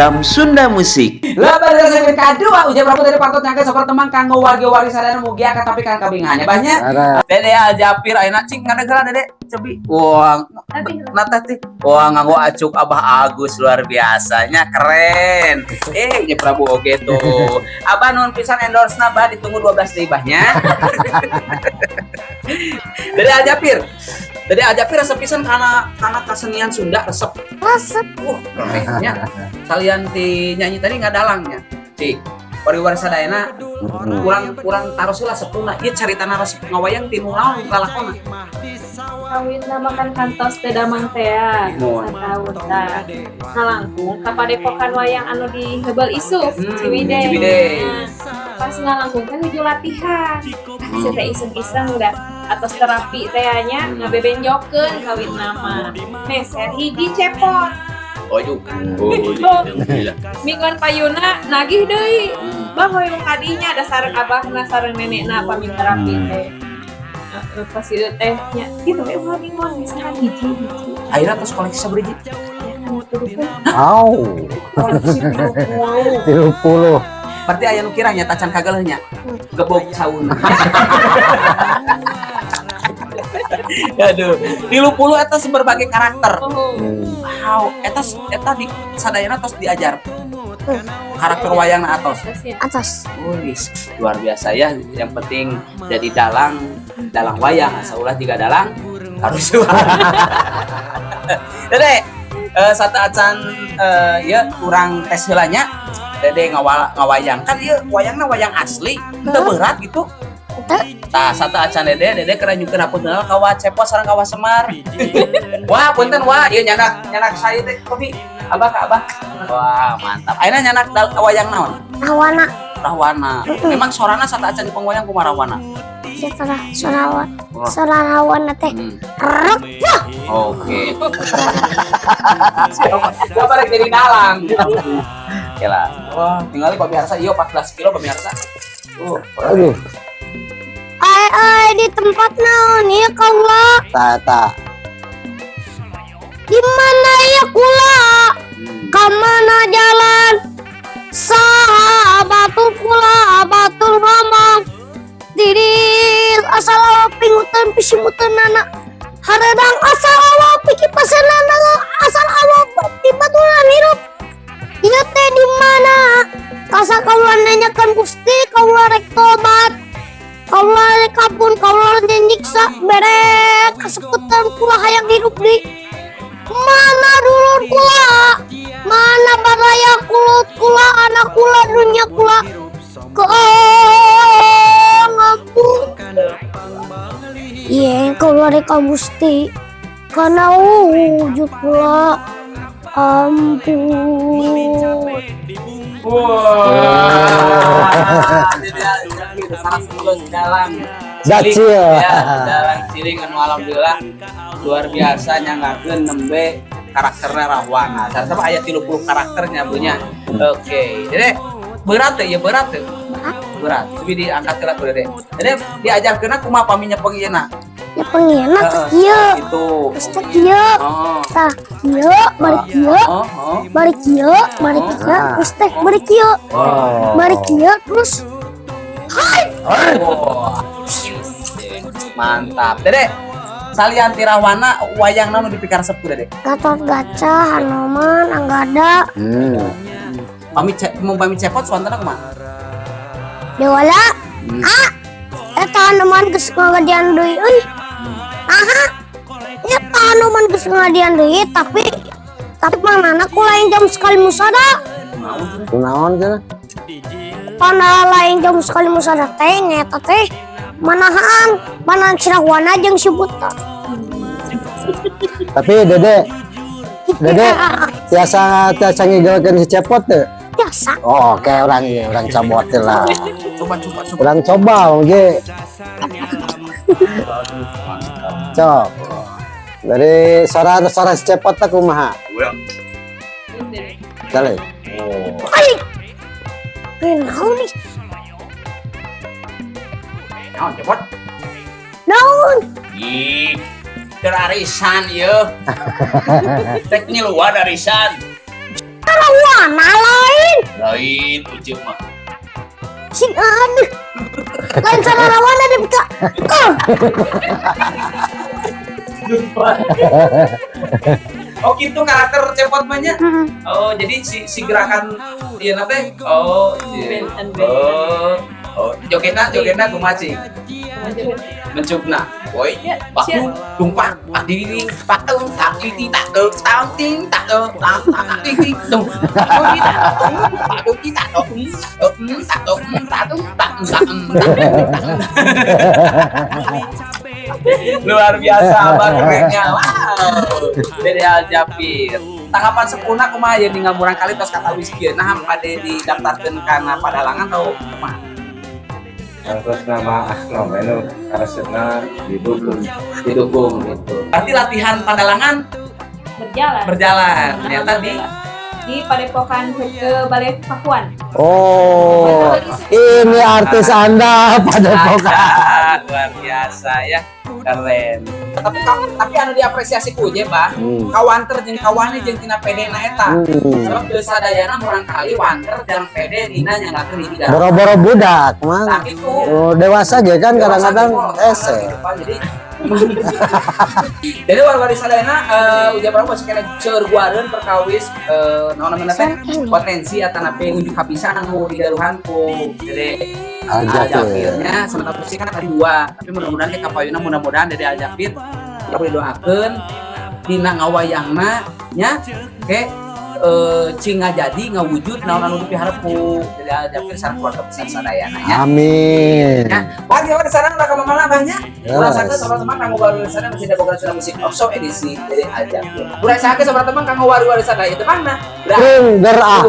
Program Sunda Musik. Lebar dari segmen kedua, ujar Prabu dari patot nyangka seperti teman kanggo wargi-wargi sadayana, mugi tapi kan kabingannya banyak. Ara. Dede Aljapir ayeuna cing ngadegala, Dede cebi. Wah, nata teh. Wah, nganggo acuk Abah Agus, luar biasanya keren. Eh, ujar Prabu oke tuh. Abah, nuhun pisan endorse na, Bah, ditunggu 12 deui bahnya. Dede Aljapir. Dede Aljapir resep pisan karena kesenian Sunda resep. Resep. Kerennya. Kalian ti nyanyi tadi nggak dalangnya. Cik, wargi-wargi sadayana, kurang kurang taros lah sepuna. Ieu caritana resep ngawayang ti nu naon lalakona? Kawin nama kan kantos teh damang teh ya Mohon. Satahun tah ngalangkung ka padepokan wayang anu di Hebel Isuk, Ciwidey. Ciwidey. Nah, pas ngalangkung kan nuju latihan si teh iseng-iseng dah atos terapi teh nya, ngabebenjokeun kawin nama meser hiji cepot. Oh, itu. Oh, iya. Mingguan payuna nagih deui, Bah, hoyong kadinya da sareng abahna sareng nenekna pami terapi teh. Heeh, pas itu teh nya gitu we ulah mingguan misalkan hiji hiji. Akhirnya terus koleksi sabaraha hiji? Ya kan tuh. Au. Koleksi 30. 30. Berarti aya nu kirang nya, tacan kageleuh nya. Gebog sauna. Aduh, 30 eta berbagai karakter. Oh. Wow, eta eta di sadayana tos diajar. Karakter wayangna atos. Terus ya. Atas. Wih, luar biasa ya. Yang penting jadi dalang, dalang wayang, asa ulah juga dalang harus. Dede, satu acan ya kurang tes heula nya. Dede ngawayang kan ieu wayangna wayang asli, teu berat gitu. Teu. Tah, satu acan Dede, Dede kena nyungkeun hapunten ka Wa Cepot sareng ka Wa Semar. Wah, punten, Wah, ieu nyandak nyandak saya teh kopi. Abah ka Abah. Wah, mantap. Ayeuna nyandak wayang naon? Rahwana. Rahwana. Memang sorana satu acan di pengwayang kumaha Rahwana? Setelah sora Wah. Sora Rahwana teh. Rek. Oke. Siapa? Siapa rek jadi dalang? Oke lah. Wah, tinggal pemirsa, iya 14 kilo, pemirsa. Aduh, Ai ai di tempat naon ieu kaula? Ta ta. Di mana ieu kula? Kamana jalan? Saha batur kula, batur ngomong. Diri asal awak pingutan pisimutan haredang, asal awak pikipasanana, asal awak dibaturan hirup. Ieu teh di mana? Kasa kaula nanyakan Gusti, kaula rek tobat. Kaula rek ampun, kaula nyiksa bere kasepetan, kula hayang hirup di mana dulur kula? Mana baraya kulut kula, anak kula, dunia kula? Ke ngampun. Iya, kaula rek ka Gusti. Karena wujud kula. Ampun. Wah, jadi salah satu dalang cilik, Dacil. Ya, dalang cilik anu alhamdulillah luar biasa nyanggakeun nembe karakternya Rahwana. Sama aya 30 karakternya punya. Oke. Jadi berat teh ya, berat teh. Berat. Tapi diangkat heula tuh, Dede. Jadi diajarkeun kumaha pami nyepeng ieu? Ya pengen kieu. Itu. Terus teh kieu. Oh. Tah, kieu, balik kieu, Oh. balik kieu, balik kieu, terus teh balik kieu. Oh. Balik kieu terus. Hai. Wah. Mantap. Dede, salian ti Rahwana, wayang naon nu dipikaresep ku Dede? Gatot Kaca, Hanoman, Anggada. Pami mau pami cepot suantana kumaha? Dewala. Ah, eta Hanoman geus ngagadean deui euy. Aha. Eta Hanoman geus ngagadean deui, tapi manana ku lain jam sekali musada. Kunaon cenah? Pana lain jam sekali musada teh nyeta teh manahan manahan si Rahwana jeung si Buta. Tapi Dede, Dede tiasa tiasa ngigelkeun si Cepot teu? Biasa. Oh, oke, urang ieu urang cobot lah. Coba, coba, coba. Urang coba oge. Cok. Dari suara suara si Cepot teh kumaha? Kali. Oh. Balik. Eh, naon nih? Naon, Cepot? Naon? Ih, keur arisan ieu. Rek ngiluan arisan. Rahwana lain. Lain Ucup mah. Sing aduh. Lain sama Rahwana deh buka. Ah. Lupa. Oh, gitu karakter Cepot mah nya. Oh, jadi si si gerakan ieu teh, oh iya. Benten, benten. Oh, jogetna jogetna kumaha, cing? Mencupna. Woi, Ya, baku dumpak, adiri, patung, tak ti tak ke, tang ting tak ke, tang tak ti ti tung. Tak ti tak tung, tak ti tak tung, tak tung, tak tung, tak tak tak. Luar biasa, Abang, kerennya. Wow. Dede Aljapir. Tanggapan sempurna kumaha ya ninggal murangkalih tos katawis kieu? Nah, pada didaftarkeun kana padalangan atau kumaha? Terus nama Asnom itu karesepna didukung. Didukung gitu. Berarti latihan padalangan Berjalan. Berjalan. Ternyata Di Padepokan ke Balai Pakuan. Oh, ini artis Anda pada pokok. Ada, luar biasa ya, keren. Tapi anu diapresiasi ku je, Bah, kawanter jeung kawani jeung tina pede na eta. Sebab teu sadayana murangkalih wanter jeung pede dina nyanggakeun hiji daerah. Boro-boro budak, mang. Nah, itu. Oh, dewasa ge kan kadang-kadang ese. Jadi warga sadayana, ujar Prabu masih kena seueur guareun perkawis naon namanya teh potensi atanapi unjuk kabisa anu digaruhan ku Dede Aljafir. Aljafirnya. Sementara sih kan tadi dua, tapi mudah-mudahan ke kapayuna, mudah-mudahan Dede Aljafir ya didoakeun dina ngawayangna nya ke cing ngajadi ngawujud naon anu dipiharep ku Dede Aljafir sareng keluarga besar sadayana nya. Amin. Ya, pagi apa di sana udah kemana banyak. Yes. Kurang sakit teman-teman kanggo baru di sana masih ada program Sunda Musik Off edisi dari Aljafir. Kurang sakit teman-teman kanggo waru di sana itu mana? Kring gerah.